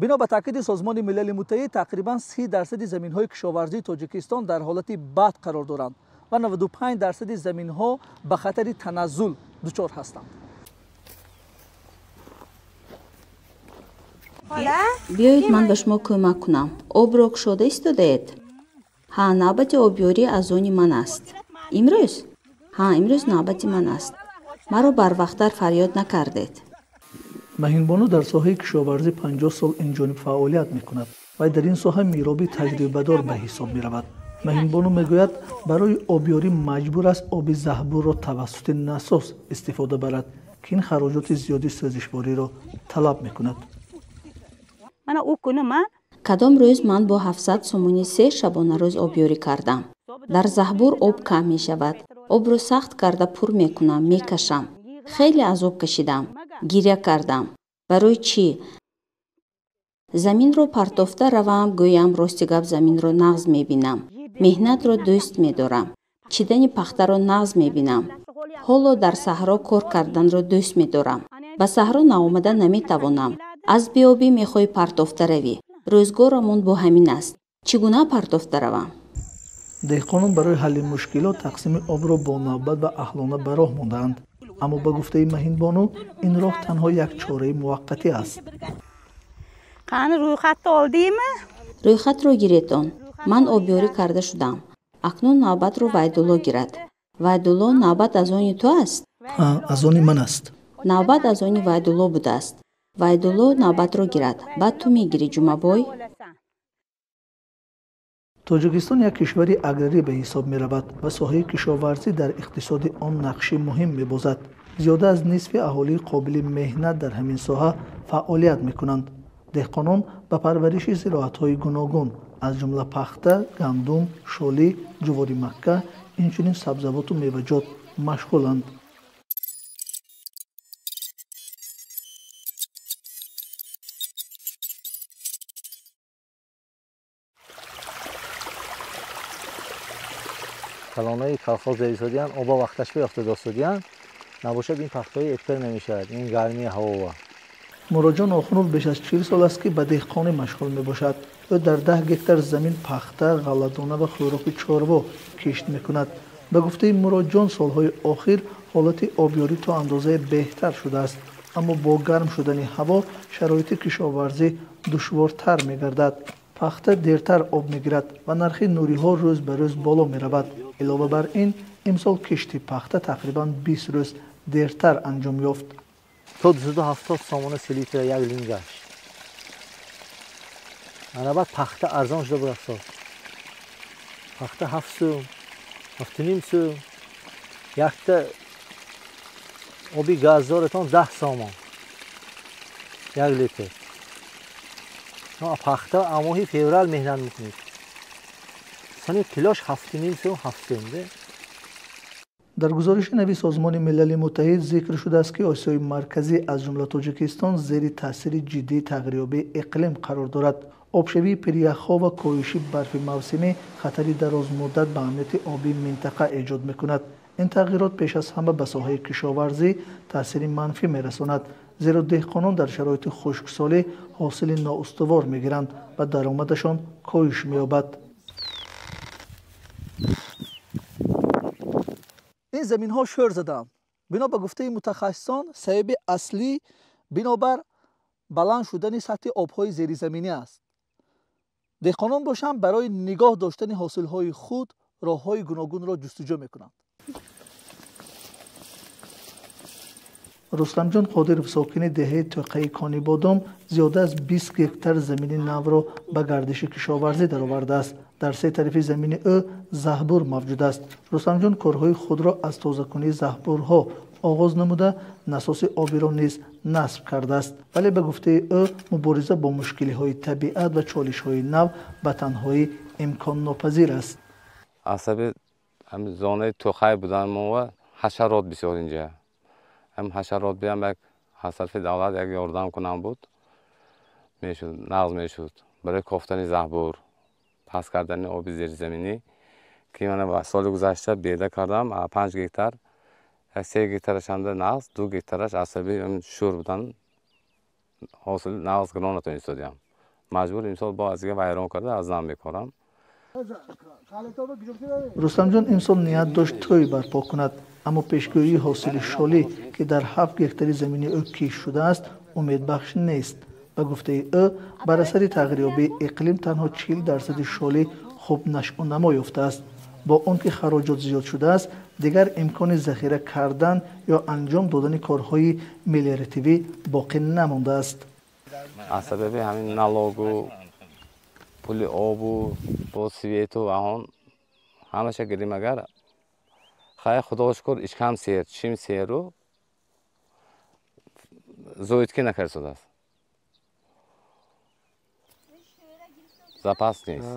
Бино ба таъкиди Созмони Милали Муттаҳид, тақрибан 30% заминҳои кишоварзии Тоҷикистон дар ҳолати бад қарор доранд ва 95% заминҳо ба хатари таназзул дучор ҳастанд. Биёед, ман ба шумо кӯмак кунам. Обро кушода истодаед? Ҳа, навбати обёрӣ аз они ман аст. Имрӯз? Ҳа, имрӯз навбати ман аст. Маро барвақттар фарёд накардед. Маҳинбону дар соҳаи кишоварзӣ 50 сол инҷониб фаъолият мекунад ва дар ин соҳа мироби таҷрибадор ба ҳисоб меравад. Маҳинбону мегӯяд, барои обёрӣ маҷбур аст оби заҳбурро тавассути насос истифода барад, ки ин хароҷоти зиёди сӯзишвориро талаб мекунад. Кадом рӯз ман бо 700 сомонӣ 3 шабонарӯз обёрӣ кардам. Дар заҳбур об кам мешавад. Обро сахт карда пур мекунам, мекашам. Хеле азоб кашидам, гиря кардам. Барои чӣ? Заминро партофта равам, гӯям рости гап, заминро нағз мебинам. Меҳнатро дӯст медорам. Чидани пахтаро нағз мебинам. Ҳоло дар саҳро кор карданро дӯст медорам. Ба саҳро наомада наметавонам. Аз беобӣ мехоҳӣ партофта равӣ. Рӯзгорамон бо ҳамин аст. Чӣ гуна партофта равам? Деҳқонон барои ҳалли мушкилот тақсими обро бо навбат ва аҳлона ба роҳ мондаанд. Аммо ба гуфтаи Маҳинбону, ин роҳ танҳо як чораи муваққатӣ аст. Рӯйхатро гиретон. Ман обёрӣ карда шудам. Акнун навбатро Вайдулло гирад. Вайдулло, навбат аз они ту аст? Ҳа, аз они ман аст. Навбат аз они Вайдулло будааст. Вайдулло навбатро гирад. Баъд ту мегирӣ, Ҷумабой. Тоҷикистон як кишвари аграрӣ ба ҳисоб меравад ва соҳаи кишоварзӣ дар иқтисоди он нақши муҳим мебозад. Зиёда аз нисфи аҳолии қобили меҳнат дар ҳамин соҳа фаъолият мекунанд. Деҳқонон ба парвариши зироатҳои гуногун, аз ҷумла пахта, гандум, шолӣ, ҷувори макка, инчунин сабзавоту меваҷот машғуланд. Калонаи колхоз зерисодиян оба вақташ биёфта достодиян, набошад ин пахтаҳои эктар намешавад, ин гармии ҳавова. Муроҷон Охунов беш аз 40 сол аст, ки ба деҳқонӣ машғул мебошад. Ӯ дар 10 гектар замин пахта, ғалладона ва хӯроки чорво кишт мекунад. Ба гуфтаи Муроҷон, солҳои охир ҳолати обёрӣ то андозае беҳтар шудааст, аммо бо гарм шудани ҳаво шароити кишоварзӣ душвортар мегардад. Пахта дертар об мегирад ва нархи нуриҳо рӯз ба рӯз боло меравад. Илова бар ин, имсол кишти пахта тақрибан 20 рӯз дертар анҷом ёфт. То 270 сомона селитра як лингаш. Ана баъд пахта арзон шуда буд. Пахта 7 сум, 7.5 сум. Якта оби газдоратон 10 сомон. Як литр. Пахта моҳи феврал меҳнат мекунед. Сони килош 7.5 сум, 7 сум. Дар гузориши нави Созмони Милали Муттаҳид зикр шудааст, ки Осиёи Марказӣ, аз ҷумла Тоҷикистон, зери таъсири ҷиддии тағйирёбии иқлим қарор дорад. Обшавии пиряхҳо ва коҳиши барфи мавсимӣ хатари дарозмуддат ба амнияти обии минтақа эҷод мекунад. Ин тағйирот пеш аз ҳама ба соҳаи кишоварзӣ таъсири манфӣ мерасонад, зеро деҳқонон дар шароити хушксолӣ ҳосили ноустувор мегиранд ва даромадашон коҳиш меёбад. Ин заминҳо шӯр задаанд. Бино ба гуфтаи мутахассисон, сабаби аслӣ бинобар баланд шудани сатҳи обҳои зеризаминӣ аст. Деҳқонон бошанд барои нигоҳ доштани ҳосилҳои худ роҳҳои гуногунро ҷустуҷӯ мекунанд. Рустамҷон Қодиров, сокини деҳаи Тоқаи Конибодом, зиёда аз 20 гектар замини навро ба гардиши кишоварзӣ даровардааст. Дар се тарафи замини ӯ заҳбур мавҷуд аст. Рустамҷон корҳои худро аз тозакунии заҳбурҳо оғоз намуда, насоси обиро низ насб кардааст. Вале ба гуфтаи ӯ, мубориза бо мушкилиҳои табиат ва чолишҳои нав ба танҳоӣ имконнопазир аст. Асаби зонаи Тоқай будан мо ва ҳашарот бисёр инҷа. Ҳам ҳашарот биям як аз тарафи давлат як ёрдам кунам буд, мешуд, нағз мешуд барои кофтани заҳбур, паст кардани оби зеризаминӣ, ки ман соли гузашта беда кардам 5 гектар, 3 гектараш ҳамда нағз, 2 гектараш асаби шӯр будан, ҳосил нағз гирон натонистодиям. Маҷбур имсол бо аз дига вайрон карда аз нав мекорам. Рустамҷон имсол ният дошт тӯй барпо кунад, аммо пешгӯии ҳосили шолӣ, ки дар 7 гектари замини ӯ кишт шудааст, умедбахш нест. Ба гуфтаи ӯ, бар асари тағйирёбии иқлим танҳо 40% шолӣ хуб нашъунамо ёфтааст. Бо он ки хароҷот зиёд шудааст, дигар имкони захира кардан ё анҷом додани корҳои мелиоративӣ боқӣ намондааст. Аз сабаби ҳамин налогу, пули обу, бо свету аҳон ҳамаша гирим агар, хай худо шукр ишкам сер, чим серу зоидки накард шудааст. Запас нест.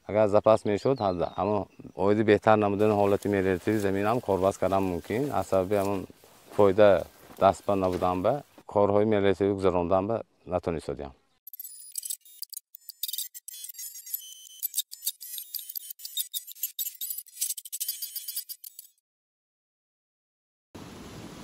Агар запас мешуд, ҳамон оиди беҳтар намудани ҳолати мелиоративии заминам корбаст кардан мумкин. Аз сабаби ҳамон фоида дастба набудан ба корҳои мелиоративӣ гузарондан ба натонистодем.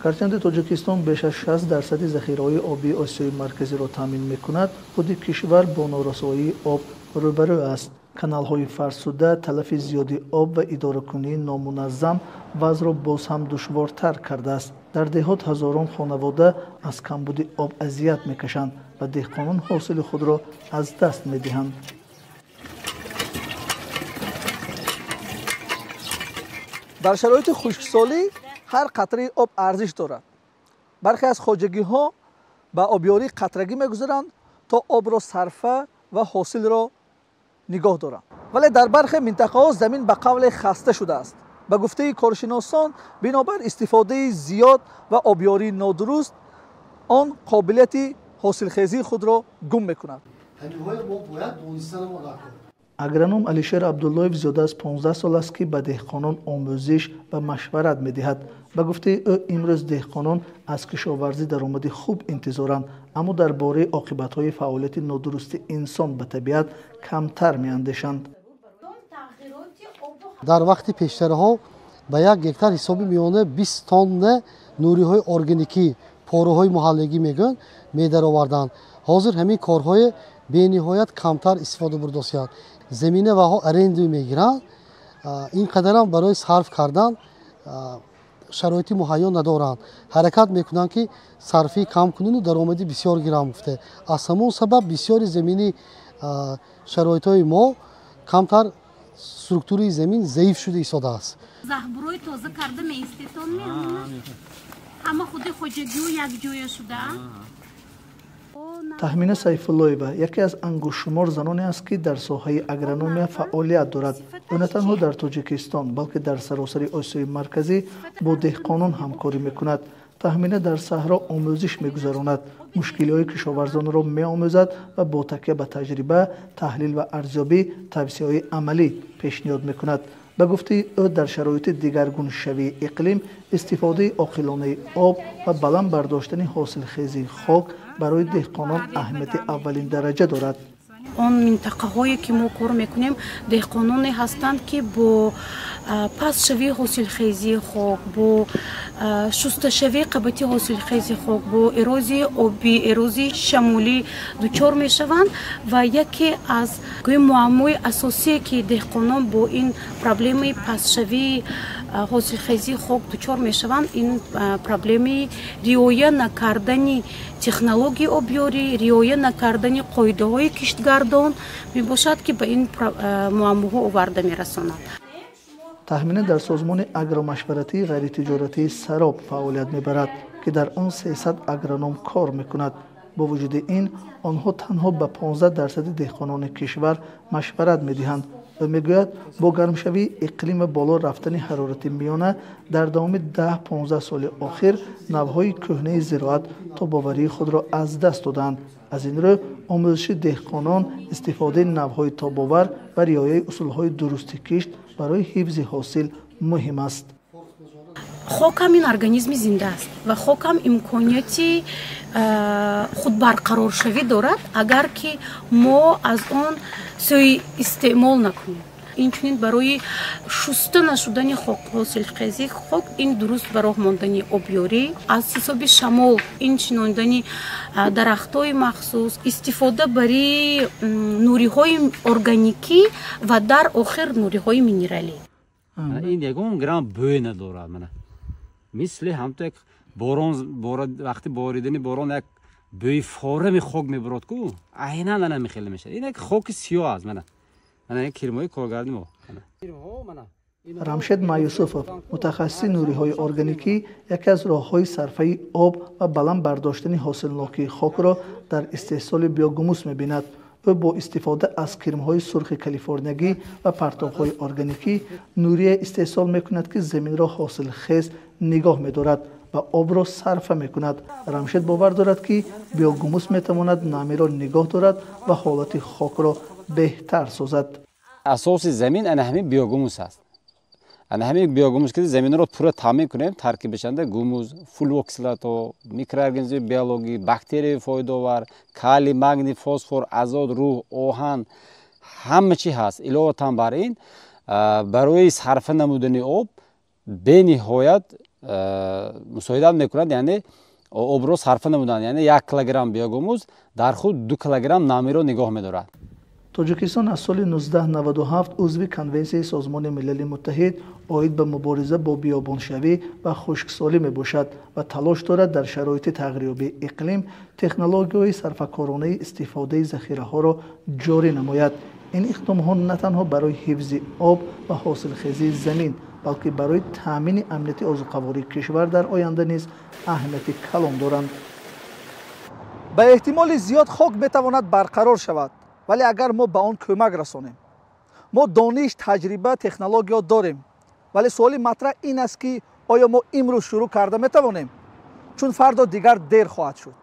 Гарчанде Тоҷикистон беш аз 60% захираҳои обии Осиёи Марказиро таъмин мекунад, худи кишвар бо норасоии об рӯбарӯ аст. Каналҳои фарсуда, талафи зиёди об ва идоракунии номуназзам вазъро боз ҳам душвортар кардааст. Дар деҳот ҳазорон хонавода аз камбуди об азият мекашанд ва деҳқонон ҳосили худро аз даст медиҳанд. Дар шароити хушксолӣ ҳар қатраи об арзиш дорад. Бархе аз хоҷагиҳо ба обёрии қатрагӣ мегузаранд, то обро сарфа ва ҳосилро нигоҳ доранд. Вале дар бархе минтақаҳо замин ба қавле хаста шудааст. Ба гуфтаи коршиносон, бинобар истифодаи зиёд ва обёрии нодуруст, он қобилияти ҳосилхезии худро гум мекунад. Агроном Алишер Абдуллоев зиёда аз 15 сол аст, ки ба деҳқонон омӯзиш ва машварат медиҳад. Ба гуфтаи ӯ, имрӯз деҳқонон аз кишоварзӣ даромади хуб интизоранд, аммо дар бораи оқибатҳои фаъолияти нодурусти инсон ба табиат камтар меандешанд. Дар вақти пештараҳо ба як гектар ҳисоби миёна 20 тонна нуриҳои органикӣ, пораҳои муҳаллигӣ мегӯянд, медароварданд. Ҳозир ҳамин корҳои бениҳоят камтар истифода бурдосиянд. Замина ваҳо аренду мегиранд, ин қадарам барои сарф кардан шароити муҳайё надоранд. Ҳаракат мекунанд, ки сарфӣ кам кунанд ва даромади бисёр гиранд гуфта. Аз ҳамон сабаб бисёри замини шароитҳои мо камтар структураи замин заиф шуда истодааст. Заҳбурои тоза карда меистетон меҳмона? Ҳама худи хоҷагиҳо якҷоя шудаанд? Таҳмина Сайфуллоева яке аз ангуштшумор заноне аст, ки дар соҳаи агрономия фаъолият дорад. Ӯ на танҳо дар Тоҷикистон, балки дар саросари Осиёи Марказӣ бо деҳқонон ҳамкорӣ мекунад. Таҳмина дар саҳро омӯзиш мегузаронад, мушкилиҳои кишоварзонро меомӯзад ва бо такя ба таҷриба, таҳлил ва арзёбӣ тавсияҳои амалӣ пешниҳод мекунад. Ба гуфтаи ӯ, дар шароити дигаргуншавии иқлим истифодаи оқилонаи об ва баланд бардоштани ҳосилхезии хок барои деҳқонон аҳамияти аввалин дараҷа дорад. Он минтақаҳое ки мо кор мекунем, деҳқононе ҳастанд, ки бо пастшавии ҳосилхезии хок, бо шусташавии қабати ҳосилхези хок, бо эрозияи обӣ, эрозияи шамолӣ дучор мешаванд ва яке аз муаммои асосие, ки деҳқонон бо ин проблемаи пастшавии ҳосилхезии хок дучор мешаванд, ин проблемаи риоя накардани технологияи обёрӣ, риоя накардани қоидаҳои киштгардон мебошад, ки ба ин муаммоҳо оварда мерасонад. Таҳмина дар созмони агромашваратии ғайритиҷоратии Сароб фаъолият мебарад, ки дар он 300 агроном кор мекунад. Бо вуҷуди ин, онҳо танҳо ба 15% деҳқонони кишвар машварат медиҳанд. Ӯ мегӯяд, бо гармшавии иқлим ва боло рафтани ҳарорати миёна дар давоми 10-15 соли охир навъҳои кӯҳнаи зироат тобоварии худро аз даст додаанд. Аз ин рӯ, омӯзиши деҳқонон, истифодаи навъҳои тобовар ва риояи усулҳои дурусти кишт барои ҳифзи ҳосил муҳим аст. Хокам ин организми зинда аст ва хокам имконияти худбарқароршавӣ дорад, агар ки мо аз он сӯи истеъмол накунем. Инчунин барои шуста нашудани хок, ҳосилхезии хок, ин дуруст ба роҳ мондани обёрӣ аз ҳисоби шамол, ин шинондани дарахтҳои махсус, истифода бари нуриҳои органикӣ ва дар охир нуриҳои минералӣ. Ин ягон грамм бӯй надорад. Мана мисли ҳамто як борон, вақти боридани борон як бӯи форами хок мебурад ку, айнан ана михеле мешавад. Ин як хоки сиёҳ аст. Мана мана кирмои коргарди мо. Рамшед Маюсуфов, мутахассиси нуриҳои органикӣ, яке аз роҳҳои сарфаи об ва баланд бардоштани ҳосилнокии хокро дар истеҳсоли биогумус мебинад. Ӯ бо истифода аз кирмҳои сурхи калифорниягӣ ва партовҳои органикӣ нурия истеҳсол мекунад, ки заминро ҳосилхез нигоҳ медорад ва обро сарфа мекунад. Рамшед бовар дорад, ки биогумус метавонад намиро нигоҳ дорад ва ҳолати хокро беҳтар созад. Асоси замин ана ҳамин биогумус аст. Ана ҳамин биогумус ки заминро пурра таъмин кунем, таркибашанда гумус, фулвокислото, микроорганизми биологӣ, бактерияи фоидаовар, калий, магний, фосфор, азот, рӯҳ, оҳан, ҳама чи ҳаст. Иловатан бар ин, барои сарфа намудани об бениҳоят мусоидат мекунад, яъне обро сарфа намудан, яъне 1 килограмм биогумус дар худ 2 килограмм намиро нигоҳ медорад. Тоҷикистон аз соли 1997 узви Конвенсияи Созмони Милали Муттаҳид оид ба мубориза бо биёбоншавӣ ва хушксолӣ мебошад ва талош дорад дар шароити тағйирёбии иқлим технологияҳои сарфакоронаи истифодаи захираҳоро ҷорӣ намояд. Ин иқдомҳо на танҳо барои ҳифзи об ва ҳосилхезии замин, балки барои таъмини амнияти озуқавории кишвар дар оянда низ аҳамияти калон доранд. Ба эҳтимоли зиёд хок метавонад барқарор шавад, вале агар мо ба он кӯмак расонем. Мо дониш, таҷриба, технологиё дорем, вале суоли матраҳ ин аст, ки оё мо имрӯз шурӯъ карда метавонем, чун фардо дигар дер хоҳад шуд.